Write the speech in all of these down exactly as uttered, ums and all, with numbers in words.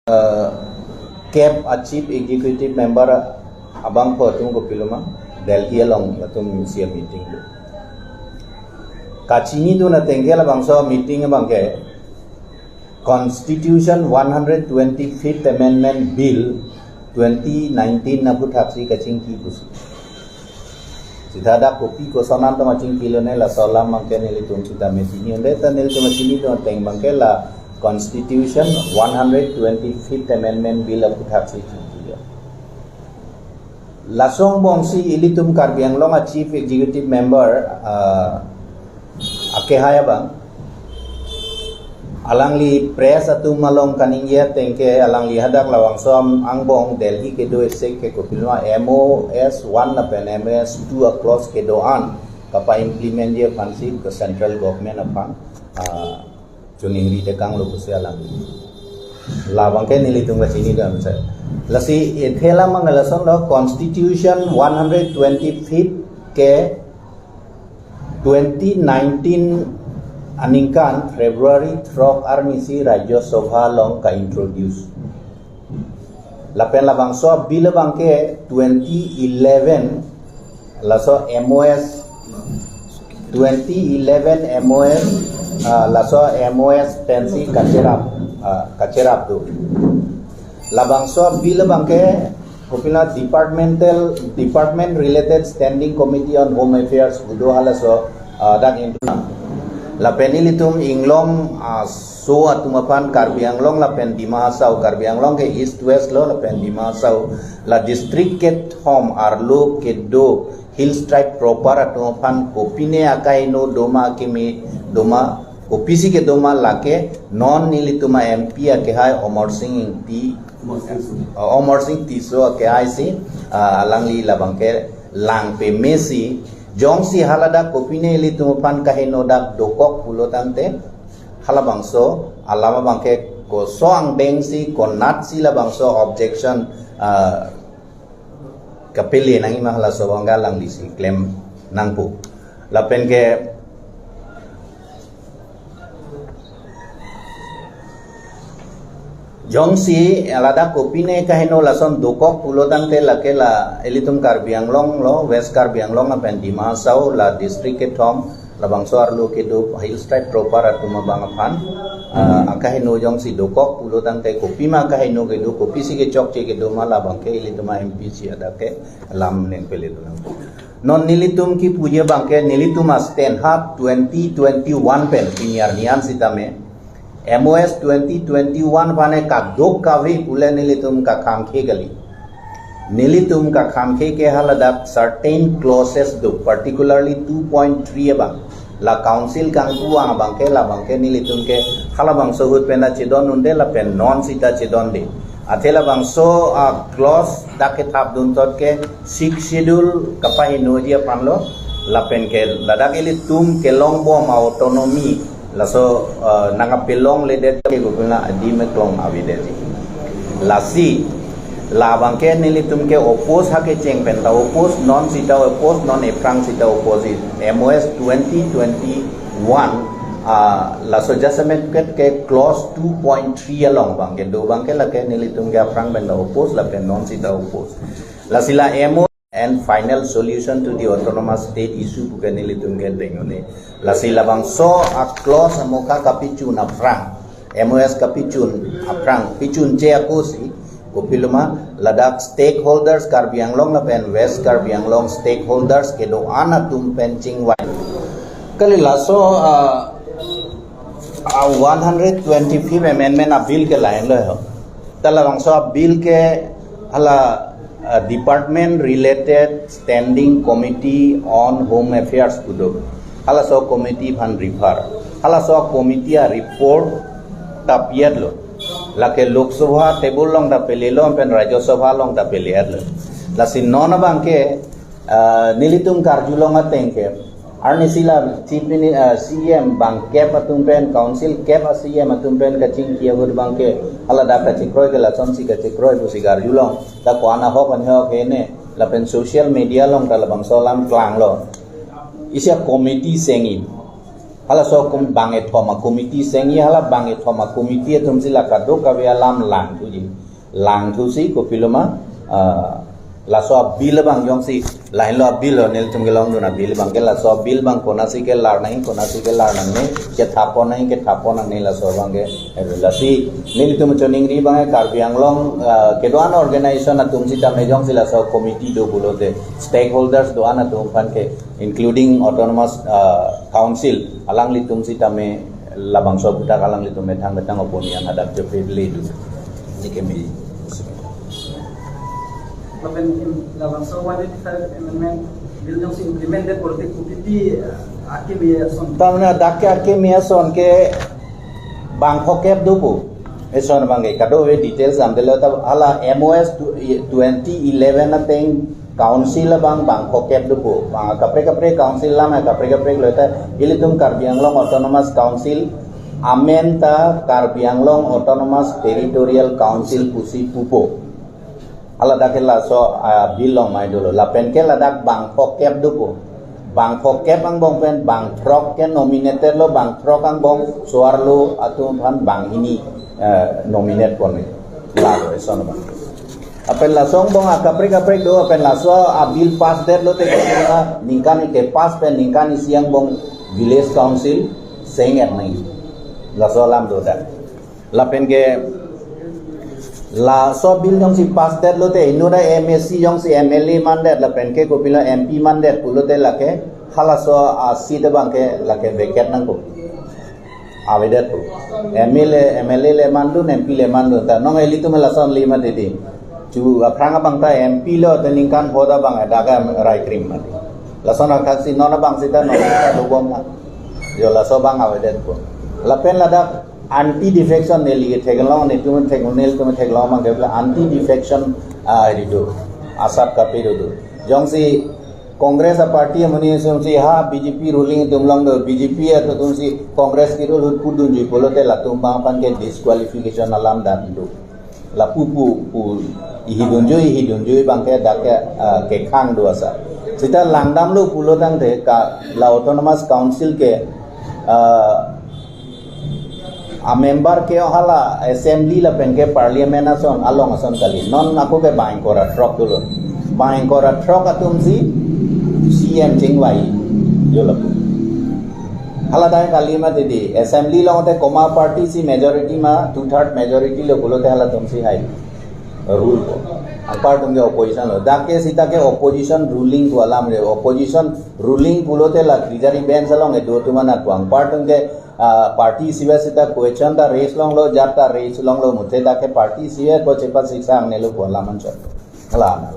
uh, kep a Chief Executive Member abangphu atum kopiloma Delhi along latum isi a meeting do. Kachinidun ateng ke labangso meeting abang ke Constitution one hundred twenty-fifth Amendment Bill twenty nineteen aputhaksi kachingki pusi. Sita dak kopi koson an tong achingkilo ne, laso alam abang ke nelitum sitame chini unde, ta nelitum chinidun ateng abang ke la Constitution one hundred twenty-fifth Amendment Bill aputhaksi chingkilo. Laso angbongsi ilitum Karbi Anglong a Chief Executive Member, ah, akehai abang, alangli press atum along kaningje ateng ke alangli hadak labangso angbong Delhi kedo isi ke kopiloma M O S one lapen M O S two a clause kedo-an kapa-implement-ji aphansi ke central government aphan, ah, choningri tekanglo pusi alam. Labang ke nelitum kachinidun sir. Lasi ethela mang lason lo Constitution one hundred twenty-fifth ke twenty nineteen aningkan February throk arnisi Rajya Sabha along ka-introduce. Lapen labangso bill abang ke twenty eleven, laso M O S, twenty eleven M O S, ah, laso M O S pensi kacherap, ah, kacherap do. Labangso bill abang ke kopiloma Departmental, Department Related Standing Committee on Home Affairs kedo halaso, ah, dak intro. Lapen ilitum inglong, ah, so atum aphan Karbi Anglong lapen Dima Hasao, Karbi Anglong ke East West lo lapen Dima Hasao, la district kethom arlo kedo Hills Tribe proper atum aphan kopine akaheno doma keme doma, kopisi kedo ma lake non nelitum a M P akehai Amar Sing Ingti, uh, Amar Sing Tisso akehai si, uh, alangli labang ke lang pemesi, jongsi haladak kopine ilitum aphan kaheno dak dokok pulo tangte, halabangso alam abang ke koson angdengsi, konatsi labangso objection, uh, kapele nangji ma halaso abang ke alanglisi klem nangpo. Lapen ke jongsi ladak kopine kaheno lason dokok pulo tangte lake la ilitum Karbi Anglong lo, West Karbi Anglong lapen Dima Hasao la district kethom, labangso arlo kedo Hills Tribe proper atum abang aphan, ah, akaheno jongsi dokok pulo tangte kopima akaheno kedo, kopisi kechokche kedo ma labang ke ilitum a M P si hadak ke lam neng pele do nang. Non nelitum kipuji abang ke nelitum a stand ha twenty twenty-one pen pini arni an sitame M O S twenty twenty-one aphan ke kadokave pule nelitum kakhangkhe kali. Nelitum kakhangkhe ke haladak certain clauses do, particularly two point three abang. La council kangpu abang ke, labang ke nelitum ke halabangso ahut pen ta chedon unde lapen non sita chedonde. Athe labangso, ah, clause dak kethapdun thot ke Sixth Schedule kapahenoji aphan lo, lapen ke ladak ilitum kelongbom a autonomy, laso, eh, nangkapelongledet ke gubina adim eklong avedetji. Lasi, labang ke nelitum ke oppose ha kecheng pen ta oppose, non sita oppose, non ephrang sita oppose, M O S twenty twenty-one, ah, laso jasemet ke clause two point three along abang ke do abang ke lake nelitum ke aphrang pen ta oppose, lapen non sita oppose. Lasi la M O and final solution to the autonomous state issue pu ke nelitum ke dengune. Lasi labangso a clause amoka kapichun aphrang, M O S kapichun aphrang, pichunche akosi, kopiloma ladak stakeholders Karbi Anglong lapen West Karbi Anglong stakeholders kedo-an atum pen chingvai. Kali laso, ah, ah, one hundred twenty-fifth Amendment a bill ke lahenlo ho. Ta labangso a bill ke hala, ah, Department Related Standing Committee on Home Affairs pu do. Halaso committee aphan refer. Halaso committee a report ta pi-etlo. Lake Lok Sabha table along ta pelelo pen Rajya Sabha along ta pele-etlo. Lasi non abang ke, ah, nelitum karjulong ateng ke arnisi la Chief Mini-, ah, C M bangkep atum pen, council kep a C M atum pen kachingki ahut abang ke, haladak kachekroi ke lasonsi kachekroi pusi karjulong. Dak ko-an ahok anhok hene, lapen social media along ta labangso alam klanglo. Isi a committee sengji. Halaso kum bang kethom a-committee sengji, hala bang kethom a-committee atumsi la kadokave alam langthuji. Langthusi kopiloma, ah, laso a-bill abang jongsi, lahenlo a-bill ho, nelitum kelongdun a-bill abangke, laso a-bill abang konatsi kelar nangji, konatsi kelar nangne, kethap pon nangji, kethap pon nangne, laso abangke, eh, lasi, nelitum choningri abangke Karbi Anglong, ah, kedo-an organization atum sitame jongsi laso committee do pulote, stakeholders do-an atum aphan ke, including autonomous, ah, council, alanglitum sitame labangso aputhak alanglitum methang methang opinion hadak chopele do. Jike me. Lapen labangso one eighty-five amendment bill jongsi implement det pulote kopi-pi, ah, akeme ason. Tamna dak ke akeme ason ke bang phokep dopo. Eson abangke kadokave details damdelo ta hala M O S tu-, twenty eleven ateng council abang bang phokep dopo. Bang kaprek kaprek council alam kaprek kaprek lo ta ilitum Karbi Anglong Autonomous Council amen ta Karbi Anglong Autonomous Territorial Council pusi pupo. Hala dak ke laso, ah, bill along mai dolo. Lapen ke ladak bang phokep dopo. Bang phokep angbong pen bang throk ke nominated lo, bang throk angbong so-arlo atum aphan banghini, eh, nominate ponlo. Lalo eson abang. Lapen laso angbong akaprek kaprek do, lapen laso a-bill pass detlote ningkan ke pass pen ningkan isi angbong village council seng-et nangji. Laso alam do dak. Lapen ke laso bill jongsi pass detlote inut a-M A C jongsi M L A mandet lapen ke kopilo M P mandet pulote lake halaso a-seat abangke lake vacate nangpo. Avedetpo. M L A, M L A le mandun, M P le mandun. Ta non ilitum lason lima titi. Chu aphrang abang ta M P lo te ningkan pho ta abang dak ke rai krim mati. Lason athaksi non abang sita non ta dobom ma. Jo laso abang avedetpo. Lapen ladak anti defection neli theklong, netum theklong, nelitum theklong abangke anti defection, ah, ri do. Asap kape do do. Jongsi Congress a-party amonit asonsi ha B J P ruling atum along do, B J P atumsi Congress ke-rule ahut pudunji pulote latum abang aphan ke disqualification alam dam do. Lapu pu pu ihidunjui, ihidunjui abangke dak ke, ah, kekhang do asap. Sita langdamlo pulo tangte ka la Autonomous Council ke, ah, a-member ke hala assembly lapen ke parliament ason along ason kali. Non ako ke bang ingkoi ra throk dolo. Bang ingkoi ra throk atumsi C M chingvai. Jo lapu. Hala dai kali mati di. Assembly along te koma party si majority ma, two third majority lo pulote halatumsi hai rule po. Anpartum ke opposition lo. Dak ke sita ke opposition ruling pu alam re. Opposition ruling pulote la treasury bench along kedo atum anat pu. Anpartum ke, ah, party isivet sita question ta raise longlo, jat ta raise longlo, muthe dak ke party isivet ko chepa siksa angnelo pu alam anchot. Hala.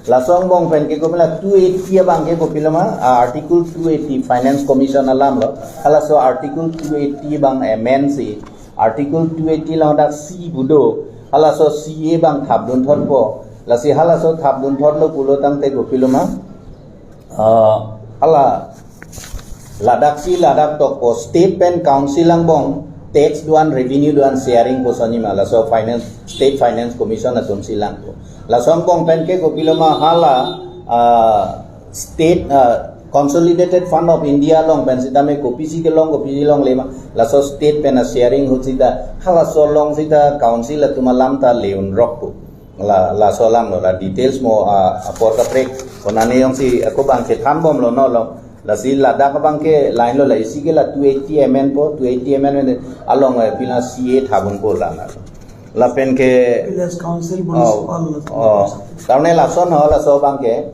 Laso angbong pen ke kopilo two eighty abangke kopiloma, ah, Article two eighty Finance Commission alam lo. Halaso Article two eighty abang amend si, Article two eighty along dak C pu do. Halaso C abang thapdun thotpo. Lasi halaso thapdun thotlo pulo tangte kopiloma, ah, hala ladaksi ladak tokpo state pen council angbong tax do-an revenue do-an sharing pu sonima laso finance, State Finance Commission atumsi langpo. Laso angbong pen ke kopiloma hala, ah, state, ah, Consolidated Fund of India along pen sitame kopisi kelong kopisi longle ma laso state pen a-sharing ahut sita halaso along sita council atum alam ta le-un rokpo. La, laso alam lo, la details mo, ah, apor kaprek. Konane jongsi ako abangke thanbomlo non lo. Lasi ladak abangke line lo, la isi ke la two eighty amend po, two eighty amend along, eh, pila C A thapdunpo la na. Lapen ke Village Council, oh, municipal, oh. Tamne lason ho, laso abangke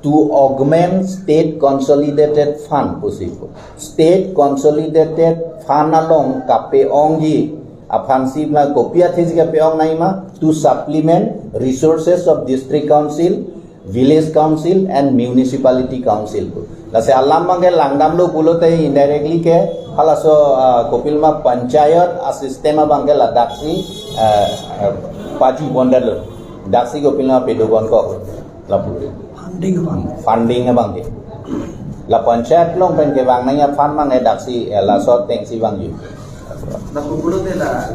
to augment state consolidated fund pusi po. State consolidated fund along kape-ongji aphansi na kopi athesi kape-ong nangji ma, to supplement resources of district council, village council and municipality council pu. Lasi alam abangke langdamlo pulote indirectly ke halaso, ah, kopiloma panchayat a-system abangke ladaksi, ah, ah, paji bondalo. Daksi kopiloma pedo bonkok. Lapu. Funding abang. Funding abangke. La panchayat along pen kevang nangji a-fund abang daksi, eh, laso atengsi vangji. Lapu pulote la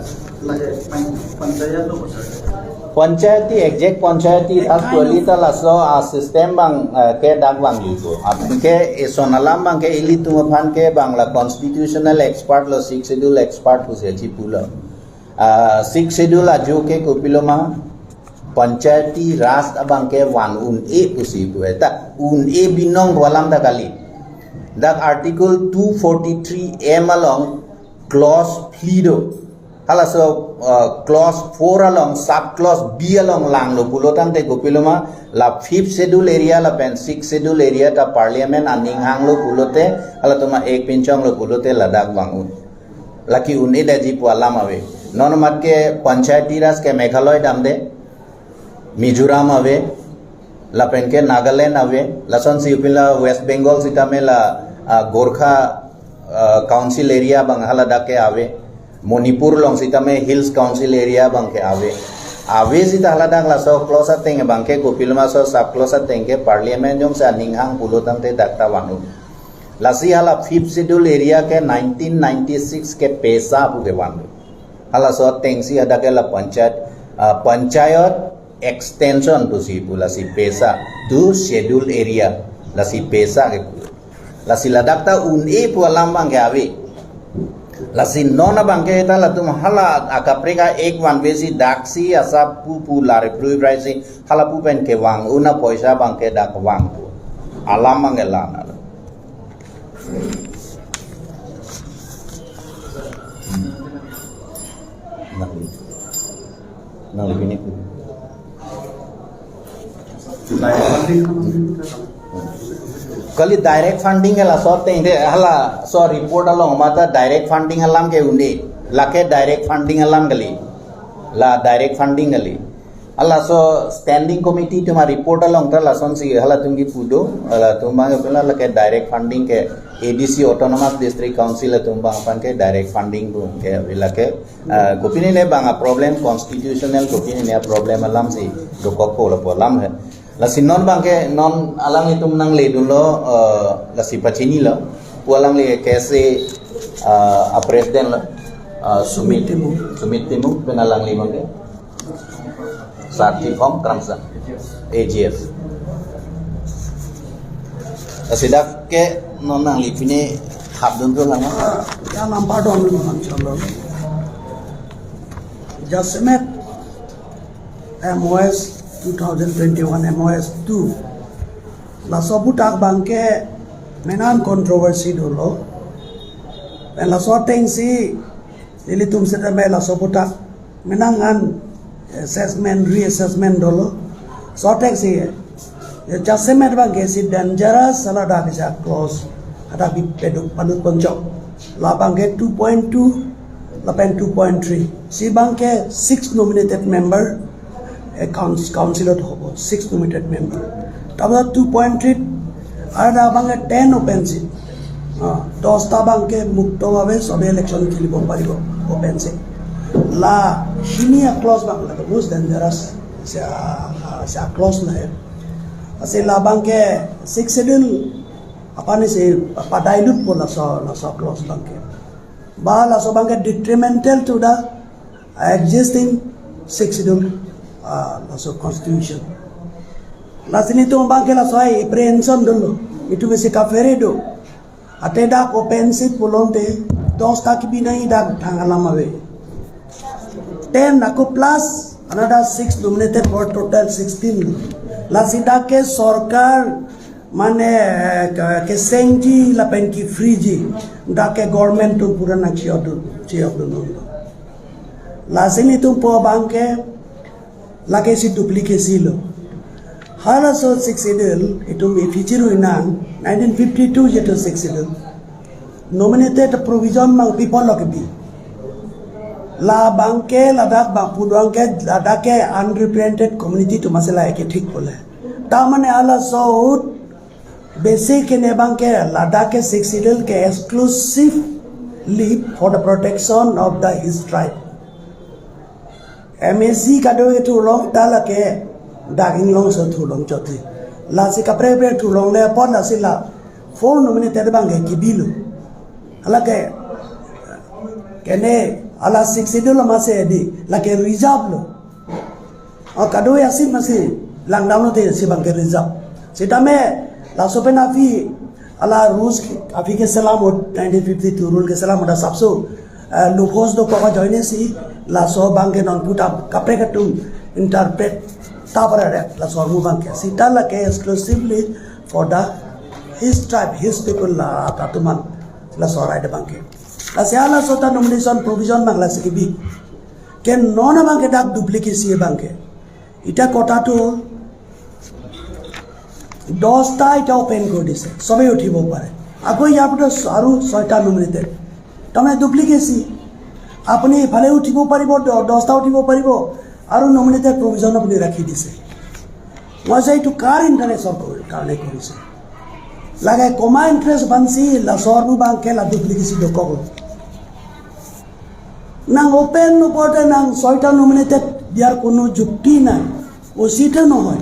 Panchayati exact panchayati Raj pulote laso a-system abang, eh, ke dak vangji pu. Anke ison alam abang ke ilitum aphan ke bang la constitutional expert lo, Sixth Schedule expert pusi chipulo. Ah, Sixth Schedule ajo ke kopilo ma, Panchayati Raj abang ke van un-e pusi pu. Eta un-e binong pu alam ta kali. Dak Article two forty-three M along clause three do. Halaso, uh, clause four along, sub clause B along langlo pulo tangte kopilo ma, la Fifth Schedule area lapen Sixth Schedule area ta Parliament aning hanglo pulote, halatum a-act pinchonglo pulote ladak vang un. Lake un-edetji pu alam ave. Non mat ke Panchayati Raj ke Meghalaya damde, Mizoram ave, lapen ke Nagaland ave, lasonsi upin la West Bengal sitame la, ah, Gorkha, ah, Council area abang haladak ke ave, Manipur along sitame Hills Council area abang ke ave. Ave sita haladak laso clause ateng abang ke kopilo ma, laso sub clause ateng ke Parliament jongsi aning hang pulo tangte dak ta van un. Lasi hala Fifth Schedule area ke nineteen ninety-six ke pesa pu ke van un. Halaso atengsi hadak ke la panchayat, ah, panchayat extension pusi pu, lasi pesa to schedule area, lasi pesa ke pu. Lasi ladak ta un-e pu alam abang ke ave. Lasi non abang ke ta latum hala akaprek a-act vanvesi daksi asap pu pu lare prui praisi hala pu pen kevang un apoisa abang ke dak vang pu. Alam abang ke la na. Nang, nangli pini pu. Kali direct funding ke laso ateng de, halaso report along mata direct funding alam ke un-e, lake direct funding alam kali, la direct funding kali. Halaso standing committee atum a-report along ta lasonsi halatum kipu do, halatum abang ke pula lake direct funding ke A D C Autonomous District Council atum abang aphan ke direct funding pu ke lake, ah, kopine ne abang a-problem constitutional, kopine ne a-problem alamsi dokok ko lapu alam he. Lasi non abang ke non alanglitum nangledunlo, eh, lasi pachinilo. Pu alangli K S A, eh, a-president lo, eh, Sumit Timung. Sumit Timung, pen alangli abang ke Sarthi Phong Kramsa, A G F. Lasi dak ke non nangli pini hapdun tu lang. Ya, nang pardon dulu, Bang Challo. Jasemet M O S two thousand twenty-one M O S two. Laso aputhak abang ke menang controversy dolo. Pen laso atengsi nelitum setame laso aputhak menang an assessment, reassessment dolo. Laso atengsi, ya, jasemet abang ke isi dangerous, laso adak isi a-clause, adak bi peduk panut ponchok. Labang ke two point two, lapen two point three. Isi abang ke six nominated member, eh, couns-, council ot hobo, six nominated member. Tabla two point three, arda abang ke ten open seat. Ah, dosta abang ke mukto bhabe sobe election khelibo paribo, open seat. La hini a-clause abang la most dangerous. Isi a, isi a-clause na he. Lasi labang ke Sixth Schedule aphan isi pa-dilute po laso, laso clause abang ke. Ba laso abang ke detrimental to the existing Sixth Schedule, ah, laso constitution. Lasi nelitum abang ke laso ai apprehension dolo. Itum isi kafere do. Ante dak open seat pulote dosta kebi nangji, dak thang alam ave. Ten ako plus another six nominated for total sixteen. Lasi dak ke sorkar mane, eh, ke-, kesengji lapen kefreeji, dak ke government atum pura nangchiyokdun, chiyokdun. Lasi nelitum pu abang ke lake isi duplicacy lo. Halaso Sixth Schedule itum iphi chiru inang, nineteen fifty-two jetu Sixth Schedule nominated provision abang pi apotlo kebi. Labang ke ladak abang pu abang ke ladak ke unrepresented community atum ase la ke thik pule. Ta mane halaso ahut basic ke ne abang ke ladak ke Sixth Schedule ke exclusively for the protection of the Hills tribe. M A C kado ke thurlong ta lake dak inglongso thurlong chotri. Lasi kaprek kaprek thurlongle apot lasi la four nominated abang ke kebilo. Hala ke kene Hala Sixth Schedule amatsi di, lake reserve lo. O kadoi asi amatsi langdamlote si abangke reserve. Sitame laso pen aphi, hala rules aphi keselam ahut, nineteen fifty-two rule keselam ahut asapso, eh, loopholes dokok ajoine si laso abangke non puta kaprek atum interpret ta parare laso ahormu abangke. Sita lake exclusively for the his tribe, his people la atum aphan laso right abangke. Lasi halaso ta nomination provision abang lasi kebi. Ke non abangke dak duplicacy abangke. Ita quota to দশটা ita open কৰি দিছে, সবেই উঠিব পাৰে। আকৌ ইয়াৰ পৰা আৰু ছয়টা nominated, তাৰমানে duplicacy। আপুনি ইফালে উঠিব পাৰিব, দ- দহটা উঠিব পাৰিব, আৰু nominated provision আপুনি ৰাখি দিছে। মই যে এইটো কাৰ ইণ্টাৰেষ্টৰ কাৰণে কৰিছে? লাগে কমা ইণ্টাৰেষ্ট বান্ধি লাচৰ নো বাংকে লা duplicacy dokok lo। Nang open nokorte nang ছয়টা nominated দিয়াৰ কোনো যুক্তি নাই, উচিতে নহয়।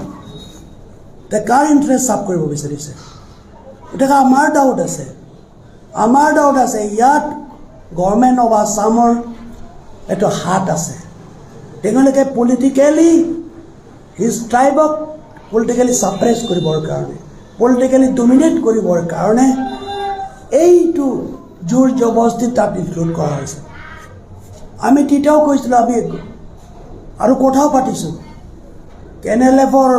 তে কাৰ ইণ্টাৰেষ্ট চাৰ্ভ কৰিব বিচাৰিছে? গতিকে আমাৰ ডাউট আছে, আমাৰ ডাউট আছে। ইয়াত গভৰ্ণমেণ্ট অফ আছামৰ এইটো হাত আছে। তেওঁলোকে পলিটিকেলি হিজ ট্ৰাইবক পলিটিকেলি ছাপ্ৰেছ কৰিবৰ কাৰণে, পলিটিকেলি ডমিনেট কৰিবৰ কাৰণে এইটো জোৰ জবৰদস্তি তাত ইনক্লুড কৰা হৈছে। আমি তেতিয়াও কৈছিলোঁ, আমি আৰু কথাও পাতিছোঁ, কে এন এল এফৰ,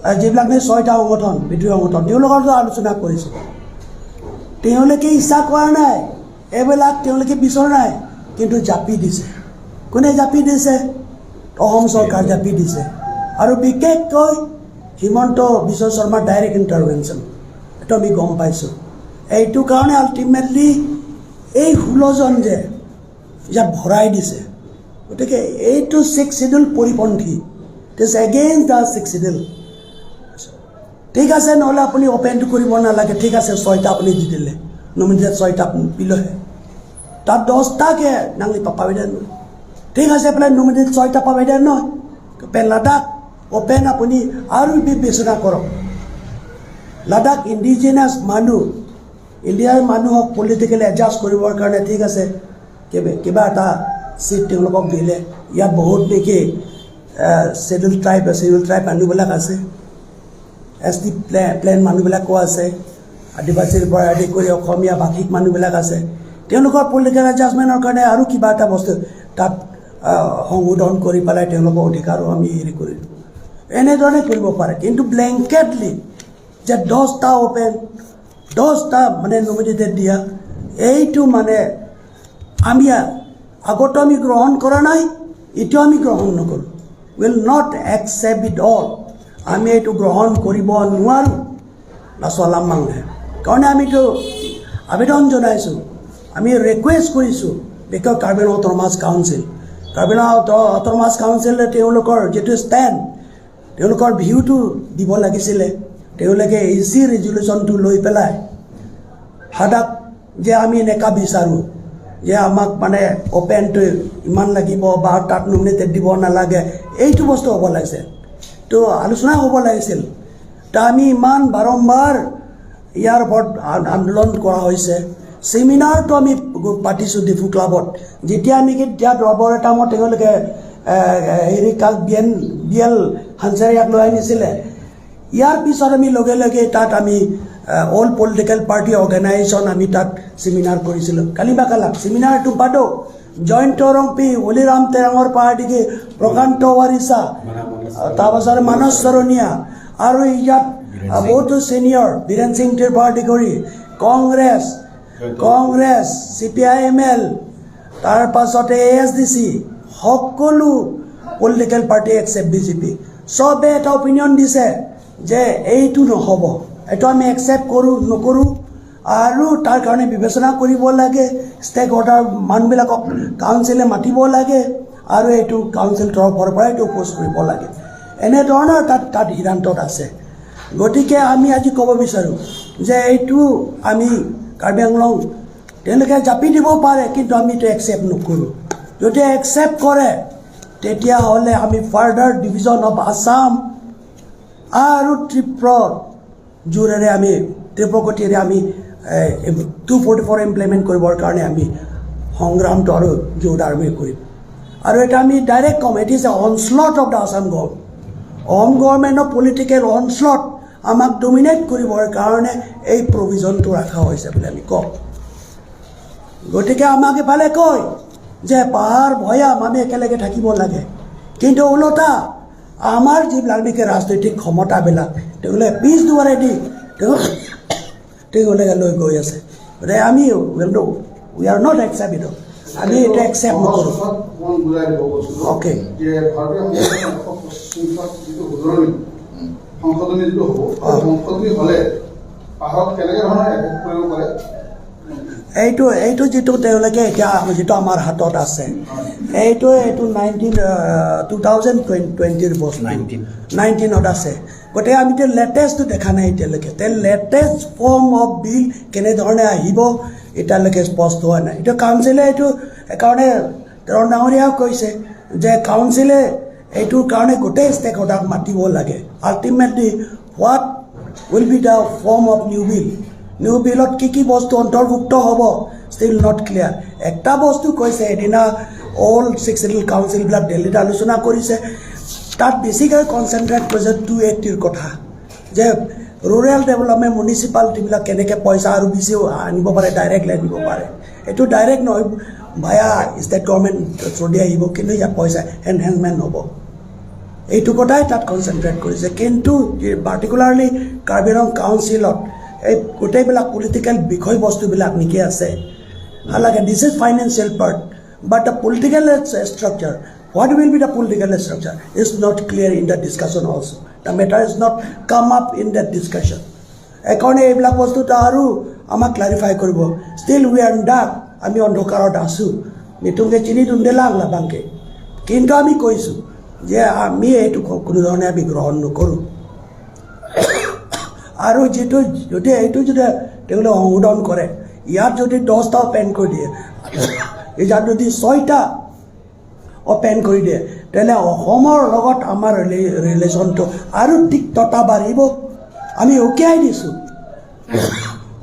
আহ, যিবিলাক নেকি ছয়টা সংগঠন, বিদ্ৰোহী সংগঠন, তেওঁলোকৰ লগত আলোচনা কৰিছোঁ। তেওঁলোকে ইচ্ছা কৰা নাই, এইবিলাক তেওঁলোকে বিচৰা নাই, কিন্তু জাপি দিছে। কোনে জাপি দিছে? অসম চৰকাৰ জাপি দিছে। আৰু বিশেষকৈ হিমন্ত বিশ্ব শৰ্মাৰ ডাইৰেক্ট ইণ্টাৰভেনশ্যন, এইটো আমি গম পাইছোঁ। এইটো কাৰণে আল্টিমেটলি এই ষোল্লজন যে ইয়াত ভৰাই দিছে, গতিকে এইটো ছিক্স শ্বিডিউল পৰিপন্থী। It is against the sixth schedule। ঠিক আছে, নহ'লে আপুনি অপেনটো কৰিব নালাগে, ঠিক আছে, ছয়টা আপুনি দি দিলে, নমিনেটেড ছয়টা আপুনি দিলেহে, তাত দহটাকে নাংলি পাপাবিদান। ঠিক আছে, পেলাই নমিনেটেড ছয়টা পাবিদান নহয়, পেন লাডাখ অপেন আপুনি আৰু বি- বিবেচনা কৰক। লাডাখ ইণ্ডিজিনাছ মানুহ, ইণ্ডিয়াৰ মানুহক পলিটিকেলি এডজাষ্ট কৰিবৰ কাৰণে, ঠিক আছে, কিবা কিবা এটা চিট তেওঁলোকক দিলে। ইয়াত বহুত নেকি শ্বিডিউল ট্ৰাইব, শ্বিডিউল ট্ৰাইব মানুহবিলাক আছে, এছ টি প্লে- প্লেন মানুহবিলাকো আছে, আদিবাসীৰ পৰা আদি কৰি অসমীয়া ভাষিক মানুহবিলাক আছে। তেওঁলোকৰ পলিটিকেল এডজাষ্টমেণ্টৰ কাৰণে আৰু কিবা এটা বস্তু তাত, আহ, সংশোধন কৰি পেলাই তেওঁলোকৰ অধিকাৰো আমি হেৰি কৰি দিওঁ, এনেধৰণে কৰিব পাৰে। কিন্তু ব্লেংকেটলি যে দহটা অপেন, দহটা মানে নমিনেটেড দিয়া, এইটো মানে আমি আ- আগতো আমি গ্ৰহণ কৰা নাই, এতিয়াও আমি গ্ৰহণ নকৰোঁ। Will not accept it all। আমি এইটো গ্ৰহণ কৰিব নোৱাৰোঁ। লাচুৱালাম মাংহে। কাৰণে আমিতো আবেদন জনাইছোঁ, আমি ৰিকুৱেষ্ট কৰিছোঁ, বিশেষকৈ কাৰ্বি আংলং অট'নমাছ কাউন্সিল, কাৰ্বি আংলং অট- অট'নমাছ কাউন্সিলে তেওঁলোকৰ যিটো ষ্টেণ্ড, তেওঁলোকৰ ভিউটো দিব লাগিছিলে। তেওঁলোকে এ চি ৰেজুলেশ্যনটো লৈ পেলাই হাদাক যে আমি এনেকা বিচাৰোঁ যে আমাক মানে অপেনটো ইমান লাগিব বা তাত নমিনেটেড দিব নালাগে, এইটো বস্তু হ'ব লাগিছে। তো আলোচনা হ'ব লাগিছিল। তা আমি ইমান বাৰম্বাৰ ইয়াৰ ওপৰত আন- আন্দোলন কৰা হৈছে। ছেমিনাৰটো আমি পাতিছোঁ ডিফু ক্লাবত। যেতিয়া নেকি ইয়াত ৰবৰ এটামত তেওঁলোকে, এ, এ, হেৰি কাক বি এন, বি এল হানচাৰিয়াক লৈ আনিছিলে, ইয়াৰ পিছত আমি লগে লগে তাত আমি, এ, অল পলিটিকেল পাৰ্টি অৰ্গেনাইজেশ্যন আমি তাত ছেমিনাৰ কৰিছিলোঁ। কালিম্বা কালাক ছেমিনাৰটো পাতো। জয়ন্ত ৰংপি, হলিৰাম তেৰাঙৰ পাৰ্টিকে প্ৰশান্ত ৱাৰিছা, তাৰপাছত মানস চৰণীয়া, আৰু ইয়াত, আ, বহুতো ছিনিয়ৰ, বীৰেন সিং ত্ৰিপাঠী কৰি, Congress, Congress, C P I M L, তাৰ পাছতে এ এছ ডি চি, সকলো political party except B J P, চবে এটা অপিনিয়ন দিছে যে এইটো নহ'ব, এইটো আমি একচেপ্ট কৰোঁ, নকৰোঁ। আৰু তাৰ কাৰণে বিবেচনা কৰিব লাগে, ষ্টেক হোল্ডাৰ মানুহবিলাকক কাউন্সিলে মাতিব লাগে আৰু এইটো কাউন্সিল তৰফৰ পৰা এইটো অপ'জ কৰিব লাগে। এনেধৰণৰ তাত, তাত সিদ্ধান্তত আছে। গতিকে আমি আজি ক'ব বিচাৰোঁ যে এইটো আমি কাৰ্বি আংলং তেওঁলোকে জাপি দিব পাৰে, কিন্তু আমি এইটো একচেপ্ট নকৰোঁ। যদি একচেপ্ট কৰে, তেতিয়াহ'লে আমি ফাৰ্ডাৰ ডিভিজন অফ আছাম আৰু ত্ৰিপুৰা জোৰেৰে আমি, তীব্ৰ গতিৰে আমি টু ফৰ্টি ফ'ৰ ইমপ্লিমেণ্ট কৰিবৰ কাৰণে আমি সংগ্ৰামটো আৰু জোৰদাৰ আমি কৰিম। আৰু এটা আমি ডাইৰেক্ট ক'ম, it is a onslaught of the Assam government। অসম গভৰ্ণমেণ্টৰ পলিটিকেল অনশ্লট আমাক ডমিনেট কৰিবৰ কাৰণে এই প্ৰভিজনটো ৰখা হৈছে বুলি আমি কওঁ। গতিকে আমাক ইফালে কয় যে পাহাৰ ভৈয়াম আমি একেলগে থাকিব লাগে, কিন্তু ওলোটা আমাৰ যিবিলাক নেকি ৰাজনৈতিক ক্ষমতাবিলাক তেওঁলোকে পিছ দুৱাৰেদি তেওঁ তেওঁলোকে লৈ গৈ আছে। গতিকে আমি will do, we are not accept it। আমি এইটো একচেপ্ট নকৰোঁ। সহজ ভাষাত মই বুজাই দিব বস্তুটো। অ'কে। যে ভাৰতীয় সংবিধানৰ এশ পঁচিছ সংখ্যক যিটো শুধৰণি, সংশোধনী যিটো হ'ব, সেই অ। সংশোধনী হ'লে পাহাৰত কেনেকে ধৰণৰ এফেক্ট কৰিব পাৰে? এইটো এইটো যিটো তেওঁলোকে এতিয়া যিটো আমাৰ হাতত আছে, এইটো এইটো নাইনটিন টু থাউজেণ্ড টুৱেণ্টিৰ বস্তু নাইনটিন। নাইনটিনত আছে। গতিকে আমি এতিয়া লেটেষ্টটো দেখা নাই এতিয়ালৈকে। তে লেটেষ্ট ফৰ্ম অফ বিল কেনেধৰণে আহিব এতিয়ালৈকে স্পষ্ট হোৱা নাই। এতিয়া কাউন্সিলে এইটো কাৰণে তেৰণ ডাঙৰীয়াও কৈছে যে কাউন্সিলে এইটোৰ কাৰণে গোটেই ষ্টেক হোল্ডাৰক মাতিব লাগে। Ultimately what will be the form of new bill? New বিলত কি কি বস্তু অন্তৰ্ভুক্ত হ'ব, ষ্টিল নট ক্লিয়াৰ। এটা বস্তু কৈছে, এদিনা অল ছিক্স শ্বিডিউল কাউন্সিলবিলাক দিল্লীত আলোচনা কৰিছে, তাত বেছিকৈ কনচেনট্ৰেট কৰিছে টু এইটিৰ কথা, যে ৰুৰেল ডেভেলপমেণ্ট মিউনিচিপালিটিবিলাক কেনেকৈ পইচা আৰু বেছি আনিব পাৰে, ডাইৰেক্ট আনিব পাৰে। এইটো ডাইৰেক্ট নহয়, ভায়া ষ্টেট গভৰ্ণমেণ্ট থ্ৰুদি আহিব, কিন্তু ইয়াত পইচা এনহেঞ্চমেণ্ট হ'ব। এইটো কথাই তাত কনচেনট্ৰেট কৰিছে। কিন্তু পাৰ্টিকুলাৰলি কাৰ্বি আংলং কাউন্সিলত এই গোটেইবিলাক পলিটিকেল বিষয়বস্তুবিলাক নেকি আছে। হালাকে this is financial part, but the political structure, what will be the political structure is not clear in the discussion also. The matter is not come up in that discussion. এইকাৰণে এইবিলাক বস্তুটো আৰু আমাক ক্লাৰিফাই কৰিব। Still we are in dark, আমি অন্ধকাৰত আছোঁ। নিতুংকে চিনি দুন্দে লাংলা বাংকে। কিন্তু আমি কৈছোঁ যে আমি এইটো ক-, কোনো ধৰণে আমি গ্ৰহণ নকৰোঁ। আৰু যিটো যদি এইটো যদি তেওঁলোকে সংশোধন কৰে, ইয়াত যদি দহটা অপেন কৰি দিয়ে, ইয়াত যদি ছয়টা অপেন কৰি দিয়ে, তেনে অসমৰ লগত আমাৰ ৰিলে-, ৰিলেশ্যনটো আৰু তিক্ততা বাঢ়িব। আমি উকিয়াই দিছোঁ,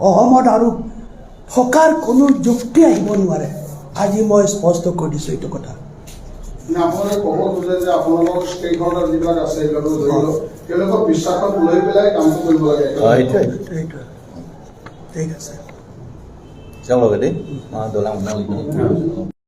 অসমত আৰু থকাৰ কোনো যুক্তি আহিব নোৱাৰে। আজি মই স্পষ্ট কৈ দিছোঁ এইটো কথা। মানে আপোনালোকে ক'ব খোজে যে আপোনালোকৰ ষ্টেক হোল্ডাৰ যিবিলাক আছে, সেইবিলাকো জড়িত, তেওঁলোকক বিশ্বাসত লৈ পেলাই কামটো কৰিব লাগে। হয়, এইটোৱে। এইটোৱে। ঠিক আছে। Chalo, gede. Ma, dolang, dolang.